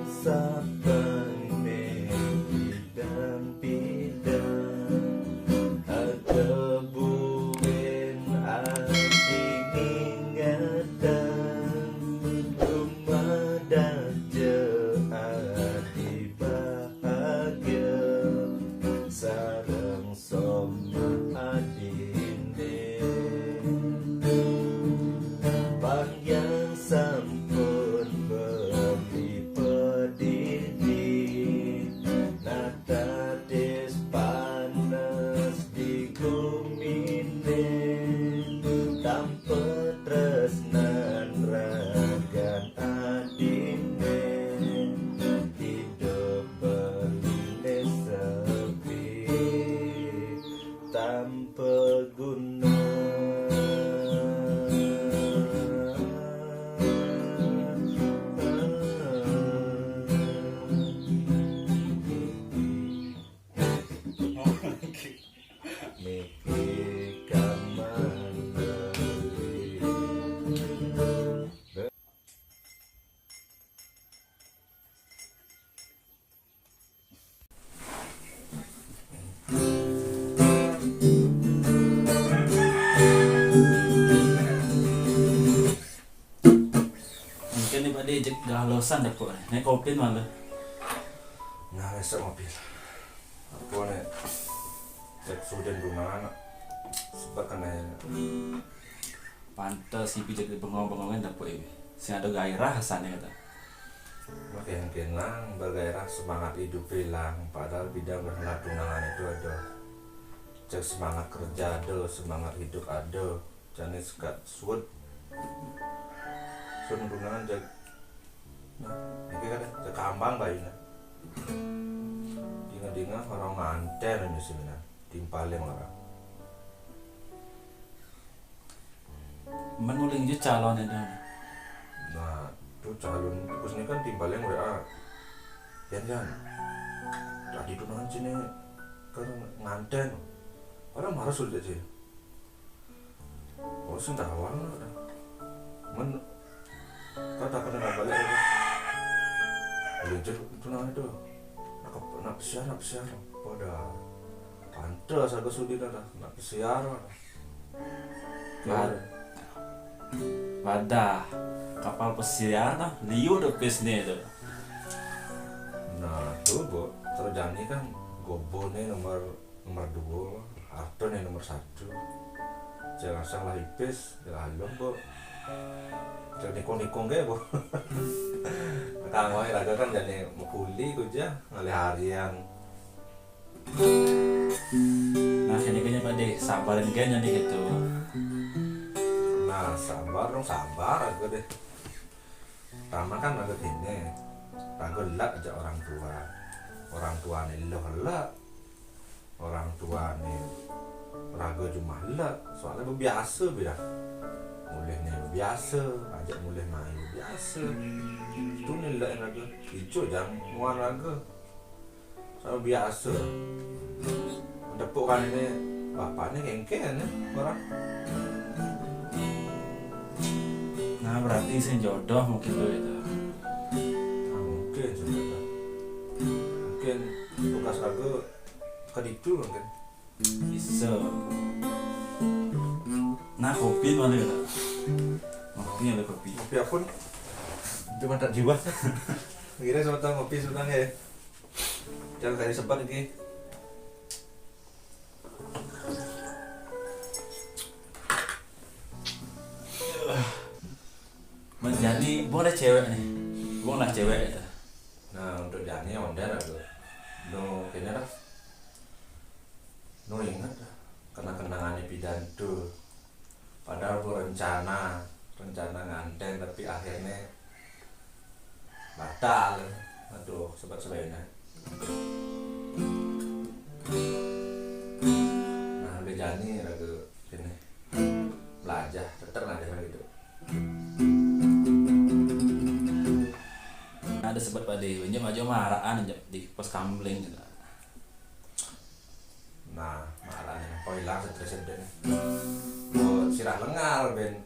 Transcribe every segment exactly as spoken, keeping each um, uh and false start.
Saban me pidan-pidan, aga buin ati ngingetan, dumadak ja ati bahagia, sareng somah adine. Pang yang sampun beli pedidi, natatis panas di gumine, tanpa tresnan ragan adine, hidup beline sepi tanpa guna. Niki kamana? Mungkin ni Pak Dejek galosan dapur ni. Ni kopi malah. Nah, besok mobil. Apa ni? Cek Sudin rumah anak. Sebab kan nanya. Pantes ibi jadi bengong-bengongan dapur ibi. Sing ada gairah asane kata. Makin kenang bergairah, semangat hidup hilang. Padahal bidang berhela tunangan itu ada. Cek semangat kerja ada, semangat hidup ada. Jane sekat suwet. Sun tunangan cek. Nah, iki kan cek kambang bayune. Dinga-dinga orang nganten ini sebenarnya. Timpale ora. Men uling je calon itu. Nah, itu calon terus ini kan timpale W A. Yan, Yan. Tadi tunangan sini kan nganten. Padahal marah sudah sih. Oh, sing tawang lah. Men kata kena balik apa? Uling je tunangan itu. Nak, nak pesiar, nak pesiar. Padahal pantes aku sudi dah, nak pesiar. Pad-, padah kapal pesiar nah, liu depis ni tu. Nah, tu, Bu, terjadi kan gobo ni nomor, nomor dua, harta ni nomor satu. Jangan salah ipis, ya alom, Bu. Jangan nikung-nikung ke, Bu. Kang Wai raga kan jadi mukuli ku ja, ngalih harian. Nah, ini kayaknya Pak Dek, sabarin gaya nih gitu. Nah, sabar dong, sabar aku deh. Pertama kan raga gini, raga elak aja orang tua. Orang tua nih lo elak. Orang tua nih raga cuma elak. Soalnya biasa beda. Mulih nih biasa, ajak mulih main biasa. Itu nih elak raga. Ijo jam muan raga. Sama biasa. Mendepukan ini bapaknya kengken ya, orang. Nah, berarti sing jodoh mungkin tuh itu. Nah, mungkin sebenarnya. Mungkin tugas aku ke ditu mungkin. Bisa. Nah, kopi mana ya? Kopi ada kopi. Kopi apa nih? Itu mantap jiwa. Kira sebentar kopi sebentar ya. Jangan kayak sebat iki. Mas Jani, bukan ada cewek nih. Bukan ada cewek itu. Nah, untuk Jani ya ondeh lah tuh. No, kayaknya dah. No ingat dah. Kena kenangannya pidan tuh. Padahal bu rencana, rencana nganten tapi akhirnya batal. Aduh, sebab selainnya. Nah, udah Jani raga sini belajar, tetap belajar gitu. Ada sebab pada ini maju maraan aja di pos kamling gitu. Nah, maraan yang kau hilang stres deh. Kau sirah lengar ben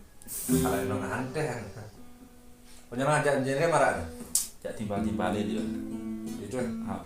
kalau yang nganten. Punya raja jenenge maraan. Chả tin ba tin ba lê đi. Đi trên. Ha.